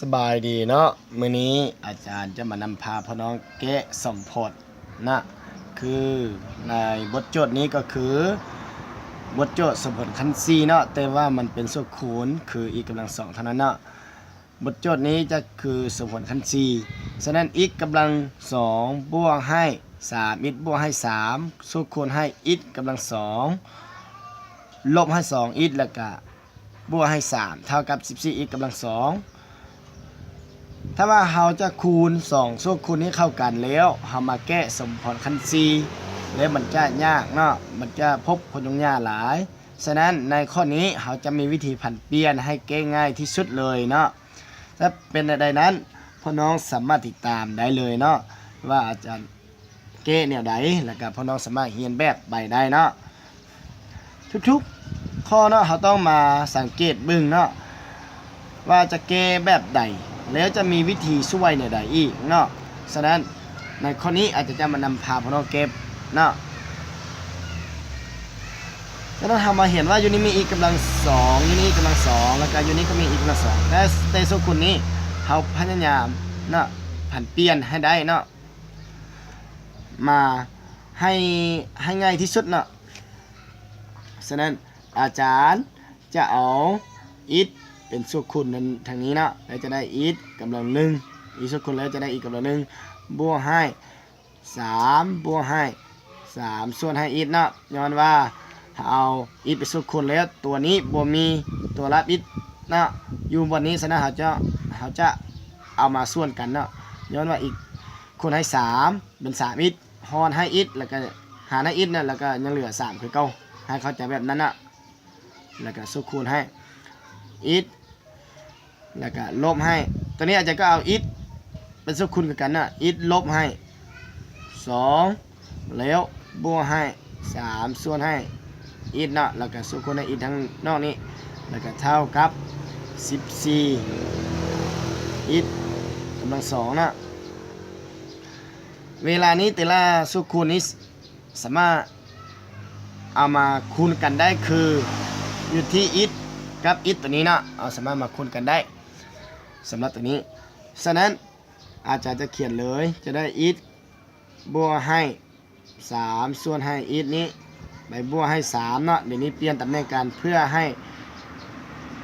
ສະບາຍດີເນາະ, ມື້ນີ້ອາຈານຈະມານຳພາພວກນ້ອງແກ້ສົມຜົນນະ, ຄືໃນບົດໂຈດນີ້ກໍຄືບົດໂຈດສົມຜົນຂັ້ນສີ່ເນາະ, ແຕ່ວ່າມັນເປັນສົມຄູນ ຄື x ກຳລັງສອງເທົ່ານັ້ນເນາະ. ບົດໂຈດນີ້ຈະຄືສົມຜົນຂັ້ນສີ່, ສະນັ້ນ x ກຳລັງສອງບວກໃຫ້ສາມ x ບວກໃຫ້ສາມ ສົມຄູນໃຫ້ x ກຳລັງສອງ ລົບໃຫ້ສອງ x ແລ້ວກະ ບວກໃຫ້ສາມ ເທົ່າກັບສິບສີ່ x ກຳລັງສອງ. ຖ້າວ່າເຮົາຈະຄູນສອງສົມຄູນນີ້ເຂົ້າກັນແລ້ວ ເຮົາມາແກ້ສົມຜົນຂັ້ນສີ່ ແລ້ວມັນຈະຍາກເນາະ, ມັນຈະພົບຄວາມຫຍຸ້ງຍາກຫຼາຍ. ສະນັ້ນໃນຂໍ້ນີ້ເຮົາຈະມີວິທີຜັນປ່ຽນໃຫ້ແກ້ງ່າຍທີ່ສຸດເລີຍເນາະ. ແລະ ເປັນແນວໃດນັ້ນ ພວກນ້ອງສາມາດຕິດຕາມໄດ້ເລີຍເນາະ ວ່າອາຈານ ແກ້ແນວໃດ ແລ້ວກະພວກນ້ອງສາມາດຮຽນແບບໄປໄດ້ເນາະ. ທຸກໆຂໍ້ເນາະ ເຮົາຕ້ອງມາສັງເກດເບິ່ງເນາະ ວ່າຈະແກ້ແບບໃດ ແລ້ວຈະມີວິທີຊ່ວຍແນວໃດອີກເນາະ. ສະນັ້ນໃນຂໍ້ນີ້ອາຈານຈະມານຳພາພວກນ້ອງແກ້ເນາະ. ສະນັ້ນເຮົາມາເຫັນວ່າຢູ່ນີ້ມີ x ກຳລັງສອງ ຢູ່ນີ້ x ກຳລັງສອງ ແລ້ວກະຢູ່ນີ້ກໍມີ x ກຳລັງສອງ ແຕ່ ແຕ່ສົມຄູນນີ້ເຮົາພະຍາຍາມເນາະ ຜັນປ່ຽນໃຫ້ໄດ້ເນາະ ມາໃຫ້ ໃຫ້ງ່າຍທີ່ສຸດເນາະ. ສະນັ້ນອາຈານຈະເອົາ x ເປັນສົມຄູນທາງນີ້ເນາະ ແລ້ວຈະໄດ້ x ກຳລັງໜຶ່ງ x ສົມຄູນແລ້ວຈະໄດ້ x ກຳລັງໜຶ່ງ ບວກໃຫ້ ສາມ ບວກໃຫ້ສາມ ສ່ວນໃຫ້ x ເນາະ. ຍ້ອນວ່າເຮົາເອົາ x ເປັນສົມຄູນແລ້ວ ຕົວນີ້ບໍ່ມີຕົວລັບ x ເນາະ ຢູ່ບ່ອນນີ້. ສະນັ້ນເຮົາຈະ ເຮົາຈະເອົາມາສ່ວນກັນເນາະ. ຍ້ອນວ່າ x ຄູນໃຫ້ສາມ ເປັນສາມ x ຮອດໃຫ້ x ແລ້ວກະຫານໃຫ້ x ເນາະ ແລ້ວກະຍັງເຫຼືອສາມຄືເກົ່າ. ໃຫ້ເຂົ້າໃຈແບບນັ້ນເນາະ. ແລ້ວກະສົມຄູນໃຫ້ x ແລ້ວກະລົບໃຫ້ ຕົວນີ້ອາຈານກໍເອົາ x ເປັນສົມຄູນຄືກັນເນາະ x ລົບໃຫ້ສອງ ແລ້ວບວກໃຫ້ສາມ ສ່ວນໃຫ້ x ເນາະ ແລ້ວກະສົມຄູນໃຫ້ x ທາງນອກນີ້ ແລ້ວກະເທົ່າກັບສິບສີ່ x ກຳລັງສອງເນາະ. ເວລານີ້ແຕ່ລະສົມຄູນນີ້ ສາມາດເອົາມາຄູນກັນໄດ້ ຄືຢູ່ທີ່ x ກັບ x ຕົວນີ້ເນາະ ເອົາ ສາມາດມາຄູນກັນໄດ້. ສຳລັບຕົວນີ້ ສະນັ້ນອາຈານຈະຂຽນເລີຍ ຈະໄດ້ x ບວກໃຫ້ສາມ ສ່ວນໃຫ້ x ນີ້ໄປບວກໃຫ້ສາມເນາະ. ດຽວນີ້ປ່ຽນຕຳແໜ່ງກັນເພື່ອໃຫ້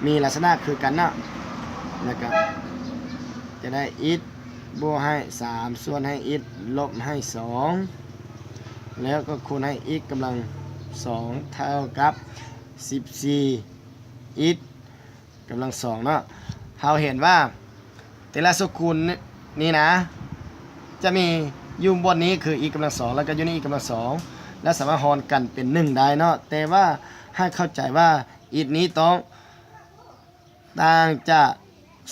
ມີລັກສະນະຄືກັນເນາະ ແລ້ວກະຈະໄດ້ x ບວກໃຫ້ສາມ ສ່ວນໃຫ້ x ລົບໃຫ້ສອງ ແລ້ວກໍຄູນໃຫ້ x ກຳລັງສອງ ເທົ່າກັບສິບສີ່ x ກຳລັງສອງເນາະ. ເຮົາເຫັນວ່າແຕ່ລະສົມຄູນນີ້ນະ ຈະມີຢູ່ບ່ອນນີ້ຄື x ກຳລັງສອງ ແລ້ວກໍຢູ່ນີ້ x ກຳລັງສອງ ແລ້ວສາມາດຮອນກັນເປັນໜຶ່ງໄດ້ເນາະ. ແຕ່ວ່າໃຫ້ເຂົ້າໃຈວ່າ x ນີ້ຕ້ອງ ຕ່າງຈາກ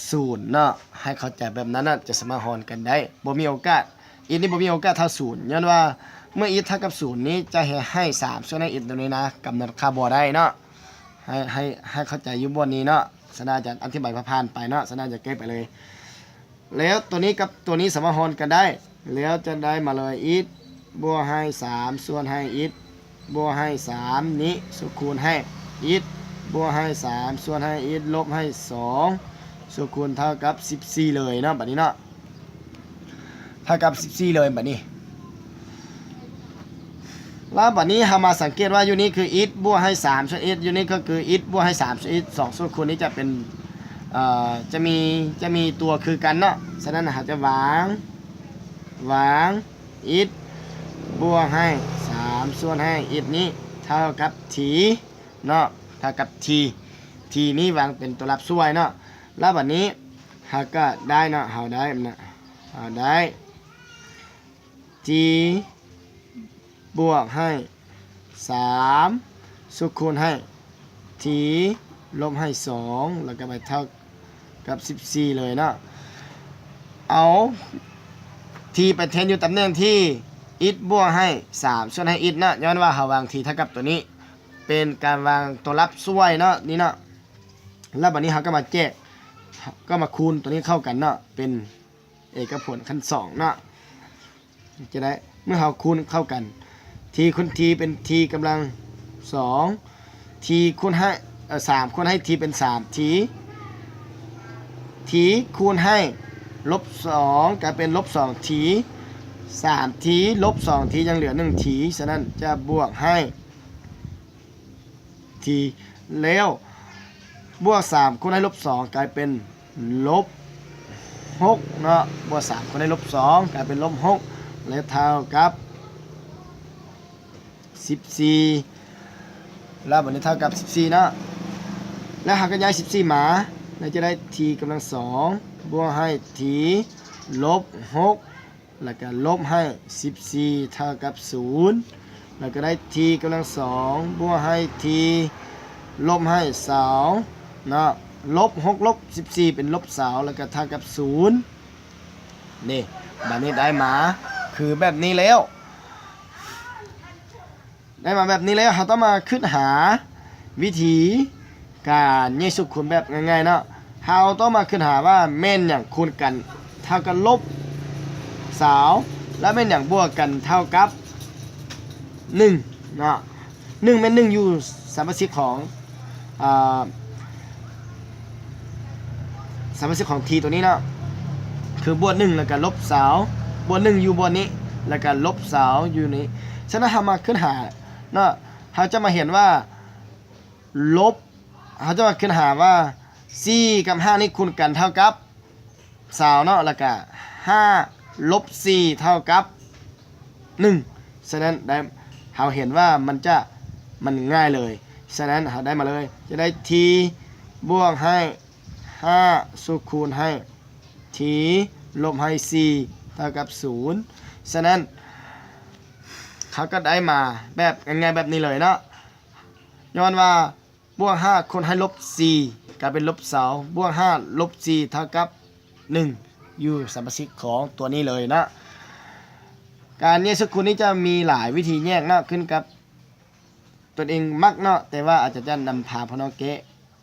ສູນເນາະ ໃຫ້ເຂົ້າໃຈແບບນັ້ນນະ ຈະສາມາດຮອນກັນໄດ້ ບໍ່ມີໂອກາດ x ນີ້ບໍ່ມີໂອກາດເທົ່າສູນ ຍ້ອນວ່າເມື່ອ x ເທົ່າກັບສູນນີ້ ຈະໃຫ້ ໃຫ້ສາມ ສ່ວນໃຫ້ x ຕົວນີ້ນະ ກຳນົດຄ່າບໍ່ໄດ້ເນາະ. ໃຫ້ ໃຫ້ ໃຫ້ເຂົ້າໃຈຢູ່ບ່ອນນີ້ເນາະ. ສະນັ້ນອາຈານອະທິບາຍຜ່ານໆໄປເນາະ ສະນັ້ນຈະແກ້ໄປເລີຍ. ແລ້ວຕົວນີ້ກັບຕົວນີ້ສາມາດຮອນກັນໄດ້ ແລ້ວຈະໄດ້ມາເລີຍ x ບວກໃຫ້ສາມ ສ່ວນໃຫ້ x ບວກໃຫ້ສາມນີ້ ສົມຄູນໃຫ້ x ບວກໃຫ້ສາມ ສ່ວນໃຫ້ x ລົບໃຫ້ສອງ ສົມຄູນເທົ່າກັບສິບສີ່ເລີຍເນາະ ບັດນີ້ເນາະ ເທົ່າກັບສິບສີ່ເລີຍບັດນີ້. ແລ້ວບັດນີ້ເຮົາມາສັງເກດວ່າຢູ່ນີ້ຄື x ບວກໃຫ້ສາມ ສ່ວນ x ຢູ່ນີ້ກໍຄື x ບວກໃຫ້ສາມ ສ່ວນ x ສອງສົມຄູນນີ້ຈະເປັນ ເອີ ຈະມີ ຈະມີຕົວຄືກັນເນາະ. ສະນັ້ນເຮົາຈະວາງ ວາງ x ບວກໃຫ້ສາມ ສ່ວນໃຫ້ x ນີ້ເທົ່າກັບ t ເນາະ ເທົ່າກັບ t, t ນີ້ວາງເປັນຕົວລັບສ່ວຍເນາະ. ແລ້ວບັດນີ້ເຮົາກໍໄດ້ເນາະ ເຮົາໄດ້ນະ ເຮົາໄດ້ t ບວກໃຫ້ສາມ ສົມຄູນໃຫ້ t ລົບໃຫ້ສອງ ແລ້ວກໍໄປເທົ່າກັບສິບສີ່ເລີຍເນາະ. ເອົາ t ໄປແທນຢູ່ຕຳແໜ່ງທີ່ x ບວກໃຫ້ສາມ ສ່ວນໃຫ້ x ເນາະ ຍ້ອນວ່າເຮົາວາງ t ເທົ່າກັບຕົວນີ້ ເປັນການວາງຕົວລັບສ່ວຍເນາະ ນີ້ເນາະ. ແລ້ວບັດນີ້ເຮົາກໍມາແຈກ ກໍມາຄູນຕົວນີ້ເຂົ້າກັນເນາະ ເປັນເອກະຜົນຂັ້ນສອງເນາະ. ຈະໄດ້ ເມື່ອເຮົາຄູນເຂົ້າກັນ t ຄູນ t ເປັນ t ກຳລັງສອງ t ຄູນໃຫ້ ເອີ ສາມຄູນໃຫ້ t ເປັນສາມ t, t t ຄູນໃຫ້ລົບສອງ ກາຍເປັນລົບສອງ t ສາມ t ລົບສອງ t ຍັງເຫຼືອໜຶ່ງ t ສະນັ້ນຈະບວກໃຫ້ t ແລ້ວບວກສາມຄູນໃຫ້ລົບສອງ ກາຍເປັນລົບຫົກເນາະ ບວກສາມຄູນໃຫ້ລົບສອງ ກາຍເປັນລົບຫົກ ແລະເທົ່າກັບສິບສີ່ ແລ້ວບັດນີ້ເທົ່າກັບສິບສີ່ເນາະ ແລ້ວເຮົາກໍຍ້າຍສິບສີ່ມາ ແລ້ວຈະໄດ້ t ກຳລັງສອງ ບວກໃຫ້ t ລົບຫົກ ແລ້ວກໍລົບໃຫ້ສິບສີ່ເທົ່າກັບສູນ ແລ້ວກໍໄດ້ t ກຳລັງສອງ ບວກໃຫ້ t ລົບໃຫ້ຊາວເນາະ ລົບຫົກລົບສິບສີ່ເປັນລົບຊາວ ແລ້ວກໍເທົ່າກັບສູນ ນີ້ ບາດນີ້ໄດ້ມາຄືແບບນີ້ແລ້ວ ໄດ້ມາແບບນີ້ແລ້ວ ເຮົາຕ້ອງມາຄິດຫາວິທີການແຍກຊຸດຄູນແບບງ່າຍໆເນາະ ເຮົາຕ້ອງມາຄິດຫາວ່າແມ່ນຫຍັງຄູນກັນເທົ່າກັບລົບຊາວ ແລະແມ່ນຫຍັງບວກກັນເທົ່າກັບໜຶ່ງເນາະ ໜຶ່ງແມ່ນໜຶ່ງຢູ່ສຳປະສິດຂອງ ອ່າ ສຳປະສິດຂອງ t ຕົວນີ້ເນາະ ຄືບວກໜຶ່ງ ແລ້ວກໍລົບຊາວ ບວກໜຶ່ງຢູ່ບ່ອນນີ້ ແລ້ວກໍລົບຊາວຢູ່ນີ້ ສະນັ້ນເຮົາມາຄິດຫາເນາະ ເຮົາຈະມາເຫັນວ່າລົບ ເຮົາຈະມາຄິດຫາວ່າສີ່ກັບຫ້ານີ້ຄູນກັນເທົ່າກັບ ຊາວເນາະ ແລ້ວກະຫ້າລົບສີ່ເທົ່າກັບໜຶ່ງ ສະນັ້ນໄດ້ ເຮົາເຫັນວ່າມັນຈະ ມັນງ່າຍເລີຍ ສະນັ້ນເຮົາໄດ້ມາເລີຍ ຈະໄດ້ t ບວກໃຫ້ຫ້າ ສູດຄູນໃຫ້ t ລົບໃຫ້ສີ່ເທົ່າກັບສູນ ສະນັ້ນເຮົາກໍໄດ້ມາແບບງ່າຍໆແບບນີ້ເລີຍເນາະ ຍ້ອນວ່າ ບວກຫ້າຄູນໃຫ້ລົບສີ່ ກາຍເປັນລົບຊາວ ບວກຫ້າລົບສີ່ເທົ່າກັບໜຶ່ງ ຢູ່ສຳປະສິດຂອງຕົວນີ້ເລີຍເນາະ ການແຍກຊຸດຄູນນີ້ຈະມີຫຼາຍວິທີແຍກເນາະ ຂຶ້ນກັບຕົນເອງມັກເນາະ ແຕ່ວ່າອາຈານຈະນຳພາພວກນ້ອງແກ້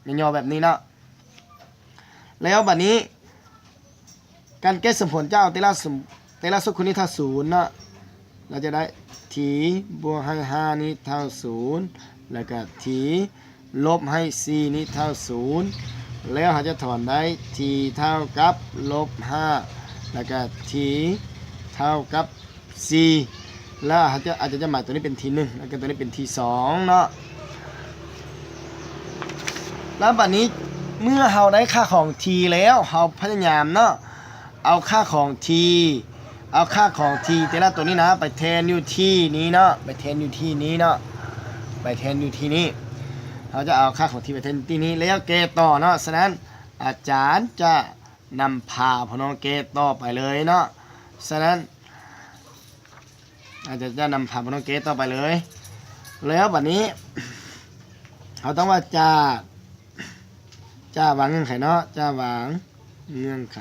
ຫຍໍ້ໆແບບນີ້ເນາະ ແລ້ວບັດນີ້ ການແກ້ສົມຜົນຈະເອົາແຕ່ລະ ແຕ່ລະຊຸດຄູນນີ້ເທົ່າສູນເນາະ ເຮົາຈະໄດ້ t ບວກໃຫ້ຫ້ານີ້ເທົ່າສູນ ແລ້ວກະ t ລົບໃຫ້ສີ່ນີ້ເທົ່າສູນ ແລ້ວເຮົາຈະຖອນໄດ້ t ເທົ່າກັບລົບຫ້າ ແລ້ວກະ t ເທົ່າກັບສີ່ ແລ້ວເຮົາຈະ ອາຈານຈະໝາຍຕົວນີ້ເປັນ t ໜຶ່ງ ແລ້ວກະຕົວນີ້ເປັນ t ສອງເນາະ ແລ້ວບັດນີ້ເມື່ອເຮົາໄດ້ຄ່າຂອງ t ແລ້ວ ເຮົາພະຍາຍາມເນາະ ເອົາຄ່າຂອງ t ເອົາຄ່າຂອງ t ແຕ່ລະຕົວນີ້ນະ ໄປແທນຢູ່ທີ່ນີ້ເນາະ ໄປແທນຢູ່ທີ່ນີ້ເນາະ ໄປແທນຢູ່ທີ່ນີ້ ເຮົາຈະເອົາຄ່າຂອງ t ໄປແທນທີ່ນີ້ ແລ້ວແກ້ຕໍ່ເນາະ ສະນັ້ນອາຈານຈະນຳພາພວກນ້ອງແກ້ຕໍ່ໄປເລີຍເນາະ ສະນັ້ນ ອາຈານຈະນຳພາພວກນ້ອງແກ້ຕໍ່ໄປເລີຍ ແລ້ວບັດນີ້ ເຮົາຕ້ອງວ່າຈາ ຈາວາງເງື່ອນໄຂເນາະ ຈາວາງເງື່ອນໄຂ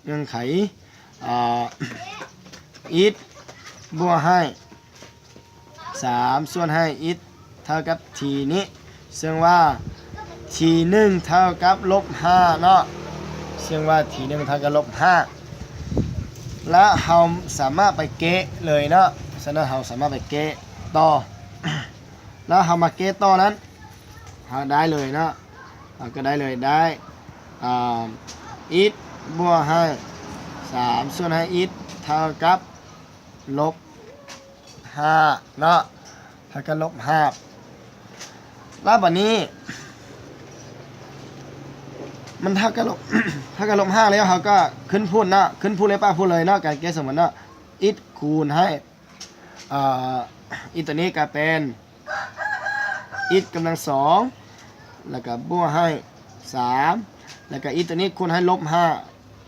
ເງື່ອນໄຂ ອ່າ x ບວກໃຫ້ ສາມສ່ວນໃຫ້ x ເທົ່າກັບ t ນີ້ ເຊິ່ງວ່າ t ໜຶ່ງເທົ່າກັບລົບຫ້າເນາະ ເຊິ່ງວ່າ t ໜຶ່ງເທົ່າກັບລົບຫ້າ ແລ້ວເຮົາສາມາດໄປແກ້ເລີຍເນາະ ສະນັ້ນເຮົາສາມາດໄປແກ້ຕໍ່ ແລ້ວເຮົາມາແກ້ຕໍ່ນັ້ນ ເຮົາໄດ້ເລີຍເນາະ ເຮົາກໍໄດ້ເລີຍ ໄດ້ ອ່າ x ບວກໃຫ້ ສາມສ່ວນໃຫ້ x ເທົ່າກັບ ລົບຫ້າເນາະ ເທົ່າກັບລົບຫ້າ ແລ້ວບັດນີ້ ມັນເທົ່າກັບລົບ ເທົ່າກັບລົບຫ້າແລ້ວ ເຮົາກໍຂຶ້ນພູດເນາະ ຂຶ້ນພູດເລີຍ ປະພູດເລີຍເນາະ ການແກ້ສົມຜົນເນາະ x ຄູນໃຫ້ ອ່າ x ຕົວນີ້ກາຍເປັນ x ກຳລັງສອງ ແລ້ວກໍບວກໃຫ້ສາມ ແລ້ວກໍ x ຕົວນີ້ຄູນໃຫ້ລົບຫ້າ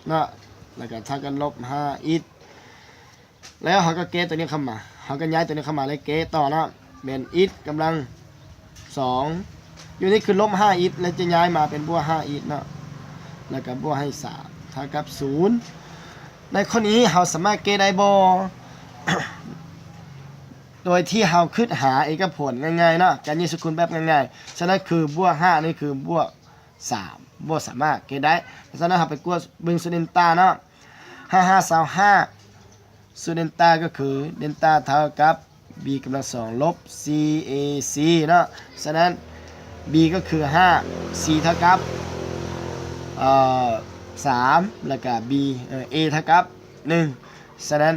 ເນາະ ແລ້ວກໍເທົ່າກັບລົບຫ້າ x ແລ້ວເຮົາກໍແກ້ຕົວນີ້ເຂົ້າມາ ເຮົາກໍຍ້າຍຕົວນີ້ເຂົ້າມາ ແລ້ວແກ້ຕໍ່ເນາະ ເປັນ x ກຳລັງສອງ ຢູ່ນີ້ຄືລົບຫ້າ x ແລ້ວຈະຍ້າຍມາເປັນບວກຫ້າ x ເນາະ ແລ້ວກໍບວກໃຫ້ສາມ ເທົ່າກັບສູນ ໃນຂໍ້ນີ້ເຮົາສາມາດແກ້ໄດ້ບໍ່? ໂດຍທີ່ເຮົາຄິດຫາເອກະຜົນງ່າຍໆເນາະ ການແຍກຊຸດຄູນແບບງ່າຍໆ ສະນັ້ນຄືບວກຫ້ານີ້ຄືບວກສາມ ບໍ່ສາມາດແກ້ໄດ້ ສະນັ້ນເຮົາໄປກວດເບິ່ງສູດເດນຕາເນາະ ຫ້າຫ້າຊາວຫ້າ ສູດເດນຕາກໍຄືເດນຕາເທົ່າກັບ b ກຳລັງສອງລົບສີ່ a c ເນາະ ສະນັ້ນ b ກໍຄືຫ້າ c ເທົ່າກັບ ເອີ ສາມ ແລ້ວກະ b ເອີ a ເທົ່າກັບໜຶ່ງ. ສະນັ້ນ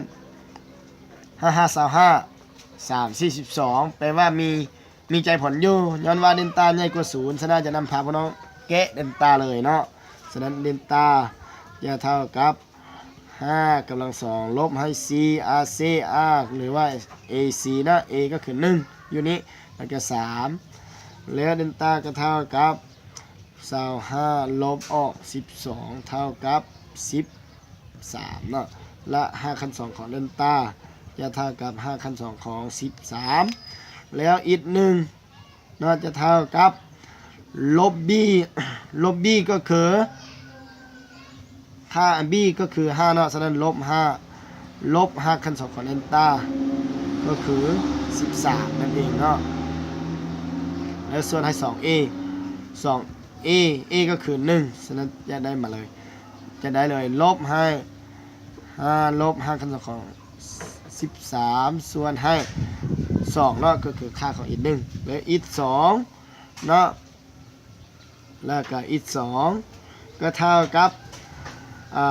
ຫ້າຫ້າຊາວຫ້າ ສາມສີ່ສິບສອງ ແປວ່າມີ ມີໃຈຜົນຢູ່ ຍ້ອນວ່າເດນຕາໃຫຍ່ກວ່າສູນ ສະນັ້ນຈະນຳພາພວກນ້ອງແກະເດນຕາເລີຍເນາະ. ສະນັ້ນເດນຕາຈະເທົ່າກັບ ຫ້າກຳລັງສອງ ລົບໃຫ້ສີ່ ac r ຫຼືວ່າ ac ເນາະ a ກໍຄືໜຶ່ງຢູ່ນີ້ ແລ້ວກໍສາມ ແລ້ວເດນຕາກໍເທົ່າກັບ ຊາວຫ້າ ລົບອອກສິບສອງ ເທົ່າກັບສິບສາມເນາະ ແລະ ຮາກຂັ້ນສອງຂອງເດນຕາຈະເທົ່າກັບຮາກຂັ້ນສອງຂອງສິບສາມ ແລ້ວອິກໜຶ່ງເນາະ ຈະເທົ່າກັບລົບ b ລົບ b ກໍຄື ຄ່າ b ກໍຄືຫ້າເນາະ ສະນັ້ນລົບຫ້າ ລົບຮາກຂັ້ນສອງຂອງເດນຕາ ກໍຄືສິບສາມນັ້ນເອງເນາະ ແລ້ວສ່ວນໃຫ້ສອງ a ສອງ a a ກໍຄືໜຶ່ງ ສະນັ້ນຈະໄດ້ມາເລີຍ ຈະໄດ້ເລີຍ ລົບໃຫ້ຫ້າ ລົບຮາກຂັ້ນສອງຂອງສິບສາມ ສ່ວນໃຫ້ສອງເນາະ ກໍຄືຄ່າຂອງອິກໜຶ່ງ ແລະ ອິກສອງເນາະ ແລ້ວກໍອິກສອງກໍເທົ່າກັບ ອ່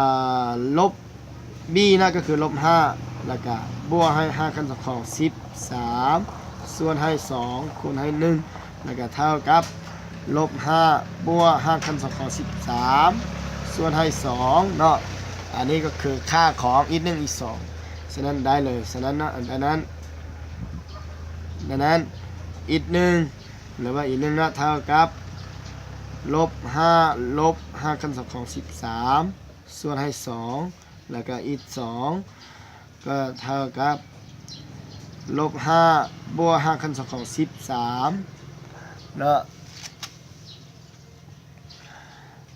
າ ລົບ b ເນາະ ກໍຄືລົບຫ້າ ແລ້ວກໍບວກໃຫ້ຮາກຂັ້ນສອງຂອງສິບສາມ ສ່ວນໃຫ້ສອງ ຄູນໃຫ້ໜຶ່ງ ແລ້ວກໍເທົ່າກັບລົບຫ້າ ບວກຮາກຂັ້ນສອງຂອງສິບສາມ ສ່ວນໃຫ້ສອງເນາະ. ອັນນີ້ກໍຄືຄ່າຂອງອິກໜຶ່ງ ອິກສອງ ສະນັ້ນໄດ້ເລີຍ ສະນັ້ນເນາະ ດັ່ງນັ້ນ ດັ່ງນັ້ນອິກໜຶ່ງ ຫຼືວ່າອີກໜຶ່ງເນາະ ເທົ່າກັບລົບຫ້າ ລົບຮາກຂັ້ນສອງຂອງສິບສາມ ສ່ວນໃຫ້ສອງ ແລ້ວກໍອີກສອງ ກໍເທົ່າກັບລົບຫ້າ ບວກຮາກຂັ້ນສອງຂອງສິບສາມເນາະ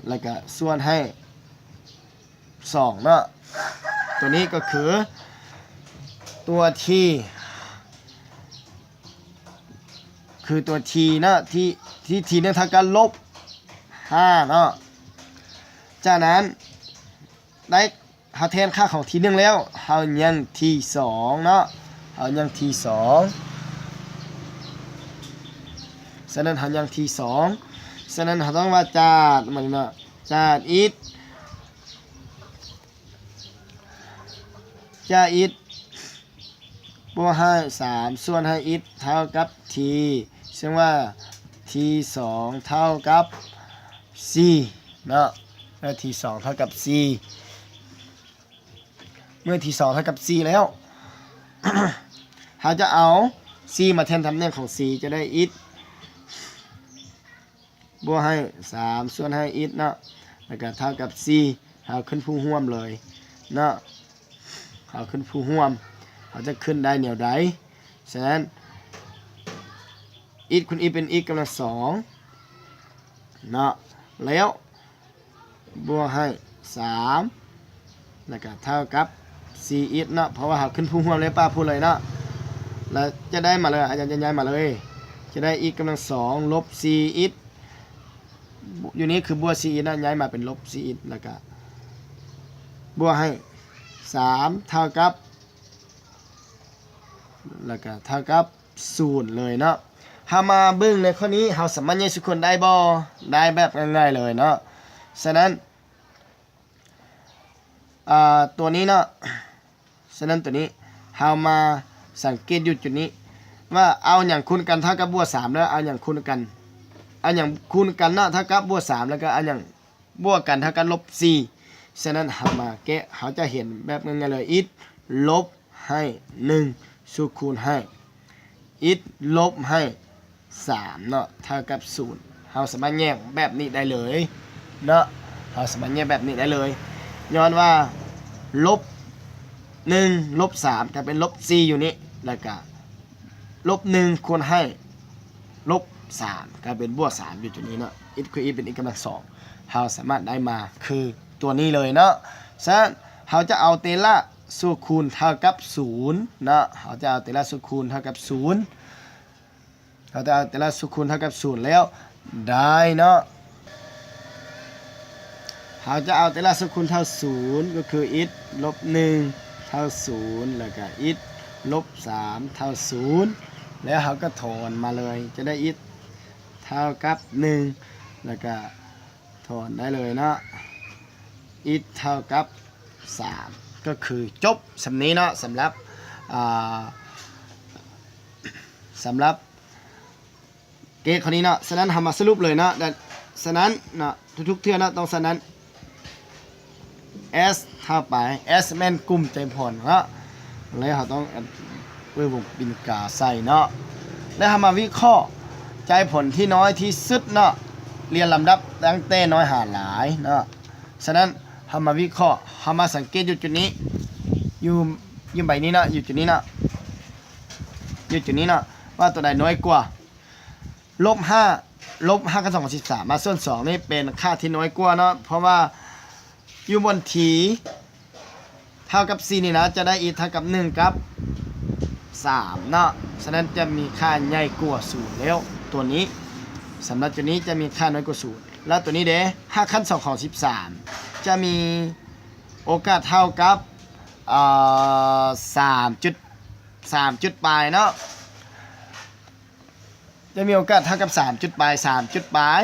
ແລ້ວກໍສ່ວນໃຫ້ ສອງເນາະ ຕົວນີ້ກໍຄືຕົວທີ່ ຄືຕົວທີ່ເນາະ ທີ່ ທີ່ທີໜຶ່ງເທົ່າກັບລົບຫ້າເນາະ. ຈາກນັ້ນໄດ້ ເຮົາແທນຄ່າຂອງທີໜຶ່ງແລ້ວ ເຮົາຍັງທີສອງເນາະ ເຮົາຍັງທີສອງ ສະນັ້ນເຮົາຍັງທີສອງ ສະນັ້ນເຮົາຕ້ອງວ່າຈາກ ມັນເນາະ ຈາກອິກ ຈາກອິກ ບວກໃຫ້ສາມ ສ່ວນໃຫ້ອິກ ເທົ່າກັບທີ ເຊິ່ງວ່າທີສອງເທົ່າກັບສີ່ເນາະ ແລະ ທີສອງເທົ່າກັບສີ່ ເມື່ອທີສອງເທົ່າກັບສີ່ແລ້ວ ເຮົາຈະເອົາສີ່ມາແທນຕຳແໜ່ງຂອງສີ່ ຈະໄດ້ອິກ ບວກໃຫ້ສາມ ສ່ວນໃຫ້ອິກເນາະ ແລ້ວກໍເທົ່າກັບສີ່ ເຮົາຂຶ້ນຜູ້ຮ່ວມເລີຍເນາະ ເຮົາຂຶ້ນຜູ້ຮ່ວມ ເຮົາຈະຂຶ້ນໄດ້ແນວໃດ? ສະນັ້ນ ອິກຄູນອິກເປັນອິກກຳລັງສອງເນາະ ແລ້ວ ບວກໃຫ້ສາມ ແລ້ວກໍເທົ່າກັບສີ່ອິກເນາະ ເພາະວ່າເຮົາຂຶ້ນຜູ້ຮ່ວມແລ້ວປະຜູ້ເລີຍເນາະ ແລ້ວຈະໄດ້ມາເລີຍ ອາຈານຈະຍ້າຍມາເລີຍ ຈະໄດ້ອິກກຳລັງສອງລົບສີ່ອິກ ຢູ່ນີ້ຄືບວກສີ່ອິກເນາະ ຍ້າຍມາເປັນລົບສີ່ອິກ ແລ້ວກໍບວກໃຫ້ສາມ ເທົ່າກັບ ແລ້ວກໍເທົ່າກັບສູນເລີຍເນາະ. ເຮົາມາເບິ່ງໃນຂໍ້ນີ້ ເຮົາສາມາດແຍກສ່ວນຄູນໄດ້ບໍ່? ໄດ້ແບບງ່າຍໆເລີຍເນາະ. ສະນັ້ນ ອ່າ ຕົວນີ້ເນາະ ສະນັ້ນຕົວນີ້ ເຮົາມາສັງເກດຢູ່ຈຸດນີ້ ວ່າເອົາຫຍັງຄູນກັນເທົ່າກັບບວກສາມ ແລ້ວເອົາຫຍັງຄູນກັນ ເອົາຫຍັງຄູນກັນເນາະ ເທົ່າກັບບວກສາມ ແລ້ວກໍເອົາຫຍັງ ບວກກັນເທົ່າກັບລົບສີ່. ສະນັ້ນເຮົາມາແກະ ເຮົາຈະເຫັນແບບງ່າຍໆເລີຍ ອິກລົບໃຫ້ໜຶ່ງ ສູດຄູນໃຫ້ອິກລົບໃຫ້ສາມເນາະ ເທົ່າກັບສູນ. ເຮົາສາມາດແຍກແບບນີ້ໄດ້ເລີຍເນາະ ເຮົາສາມາດແຍກແບບນີ້ໄດ້ເລີຍ ຍ້ອນວ່າລົບໜຶ່ງ ລົບສາມ ກາຍເປັນລົບສີ່ຢູ່ນີ້ ແລ້ວກະລົບໜຶ່ງຄູນໃຫ້ລົບສາມ ກາຍເປັນບວກສາມຢູ່ຈຸດນີ້ເນາະ. ອິກຄືອິກເປັນອິກກຳລັງສອງ ເຮົາສາມາດໄດ້ມາຄືຕົວນີ້ເລີຍເນາະ. ສະນັ້ນເຮົາຈະເອົາເຕລະສູດຄູນເທົ່າກັບສູນເນາະ ເຮົາຈະເອົາເຕລະສູດຄູນເທົ່າກັບສູນ ເຮົາຈະເອົາເຕລະສູດຄູນເທົ່າກັບສູນແລ້ວໄດ້ເນາະ ເຮົາຈະເອົາເຕລະສູດຄູນເທົ່າສູນ ກໍຄືອິກລົບໜຶ່ງເທົ່າສູນ ແລ້ວກະອິກລົບສາມເທົ່າສູນ ແລ້ວເຮົາກໍຖອນມາເລີຍ ຈະໄດ້ອິກເທົ່າກັບໜຶ່ງ ແລ້ວກະ ໄດ້ເລີຍເນາະ x ເທົ່າກັບສາມ ກໍຄືຈົບສ່ຳນີ້ເນາະ ສຳລັບ ອ່າ ສຳລັບເກມຂໍ້ນີ້ເນາະ. ສະນັ້ນເຮົາມາສະຫຼຸບເລີຍເນາະ. ສະນັ້ນເນາະ ທຸກໆເທື່ອເນາະ ຕ້ອງສະນັ້ນ S ເທົ່າໄປ S ແມ່ນກຸ່ມໃຈຜົນເນາະ ແລ້ວເຮົາຕ້ອງເອົາວົງຕີນກາໃສ່ເນາະ ແລ້ວເຮົາມາວິເຄາະໃຈຜົນທີ່ນ້ອຍທີ່ສຸດເນາະ ລຽນລຳດັບຕັ້ງແຕ່ນ້ອຍຫາຫຼາຍເນາະ. ສະນັ້ນເຮົາມາວິເຄາະ ເຮົາມາສັງເກດຢູ່ຈຸດນີ້ ຢູ່ ຢູ່ໃບນີ້ເນາະ ຢູ່ຈຸດນີ້ເນາະ ຢູ່ຈຸດນີ້ເນາະ ວ່າຕົວໃດນ້ອຍກວ່າ ລົບຫ້າ ລົບຫ້າຂັ້ນສອງຂອງສິບສາມ ມາສ່ວນສອງນີ້ເປັນຄ່າທີ່ນ້ອຍກວ່າເນາະ ເພາະວ່າຢູ່ບ່ອນທີ່ເທົ່າກັບສີ່ນີ້ນະ ຈະໄດ້ x ເທົ່າກັບໜຶ່ງກັບສາມເນາະ. ສະນັ້ນຈະມີຄ່າໃຫຍ່ກວ່າສູນແລ້ວ ຕົວນີ້ ສຳລັບຕົວນີ້ຈະມີຄ່ານ້ອຍກວ່າສູນ ແລ້ວຕົວນີ້ເດ ຮາກຂັ້ນສອງຂອງສິບສາມ ຈະມີໂອກາດເທົ່າກັບ ເອີ ສາມຈຸດ ສາມຈຸດປາຍເນາະ ຈະມີໂອກາດເທົ່າກັບສາມຈຸດປາຍ ສາມຈຸດປາຍ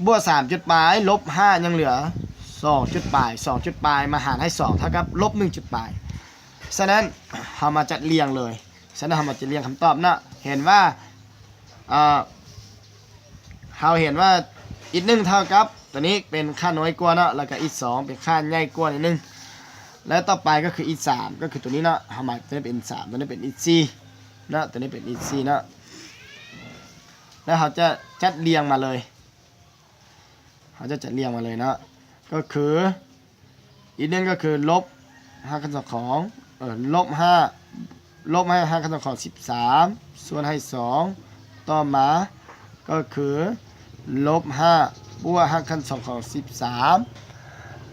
ບວກສາມຈຸດປາຍ ລົບຫ້າ ຍັງເຫຼືອສອງຈຸດປາຍ ສອງຈຸດປາຍ ມາຫານໃຫ້ສອງ ເທົ່າກັບລົບໜຶ່ງຈຸດປາຍ. ສະນັ້ນເຮົາມາຈັດລຽງເລີຍ ສະນັ້ນເຮົາມາຈັດລຽງຄຳຕອບເນາະ ເຫັນວ່າ ເອີ ເຮົາເຫັນວ່າ x ໜຶ່ງເທົ່າກັບ ຕົວນີ້ເປັນຄ່ານ້ອຍກວ່າເນາະ ແລ້ວກໍ x ສອງເປັນຄ່າໃຫຍ່ກວ່ານິດໜຶ່ງ ແລ້ວຕໍ່ໄປກໍຄື x ສາມ ກໍຄືຕົວນີ້ເນາະ ເຮົາໝາຍຕົວນີ້ເປັນ x ສາມ ຕົວນີ້ເປັນ x ສີ່ເນາະ ຕົວນີ້ເປັນ x ສີ່ເນາະ ແລ້ວເຮົາຈະຈັດລຽງມາເລີຍ ເຮົາຈະຈັດລຽງມາເລີຍເນາະ ກໍຄື x ໜຶ່ງກໍຄືລົບຮາກຂັ້ນສອງຂອງ ເອີ ລົບຫ້າ ລົບໃຫ້ຮາກຂັ້ນສອງຂອງສິບສາມ ສ່ວນໃຫ້ສອງ ຕໍ່ມາກໍຄືລົບຫ້າ ບວກຮາກຂັ້ນສອງຂອງສິບສາມ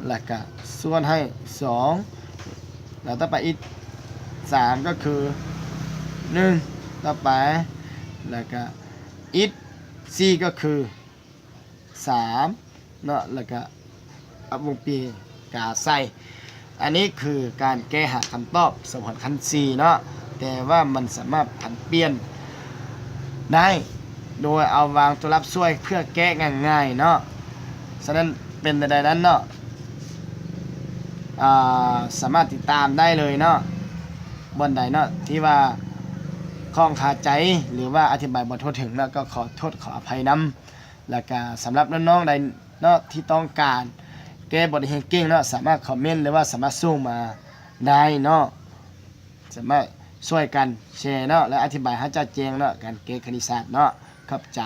ແລ້ວກະສ່ວນໃຫ້ສອງ ແລ້ວຕໍ່ໄປ x ສາມກໍຄືໜຶ່ງ ຕໍ່ໄປ ແລ້ວກະ x ສີ່ກໍຄື ສາມເນາະ ແລ້ວກະເອົາວົງຕີນກາໃສ່. ອັນນີ້ຄືການແກ້ຫາຄຳຕອບສຳນວນຂັ້ນສີ່ເນາະ ແຕ່ວ່າມັນສາມາດຜັນປ່ຽນໄດ້ ໂດຍເອົາວາງຕົວລັບຊ່ວຍເພື່ອແກ້ງ່າຍໆເນາະ. ສະນັ້ນເປັນແນວໃດນັ້ນເນາະ ອ່າ ສາມາດຕິດຕາມໄດ້ເລີຍເນາະ ບ່ອນໃດເນາະທີ່ວ່າຂ້ອງຄາໃຈ ຫຼືວ່າອະທິບາຍບໍ່ທົ່ວເຖິງເນາະ ກໍຂໍໂທດຂໍອະໄພນຳ. ແລ້ວກະສຳລັບນ້ອງໆໃດເນາະທີ່ຕ້ອງການແກ້ບົດຮຽນເກັ່ງເນາະ ສາມາດຄອມເມັນ ຫຼືວ່າສາມາດສົ່ງມາໄດ້ເນາະ ສາມາດຊ່ວຍກັນແຊເນາະ ແລະ ອະທິບາຍໃຫ້ຈະແຈ້ງເນາະ ການແກ້ຄະນິດສາດເນາະ. ຂອບໃຈ.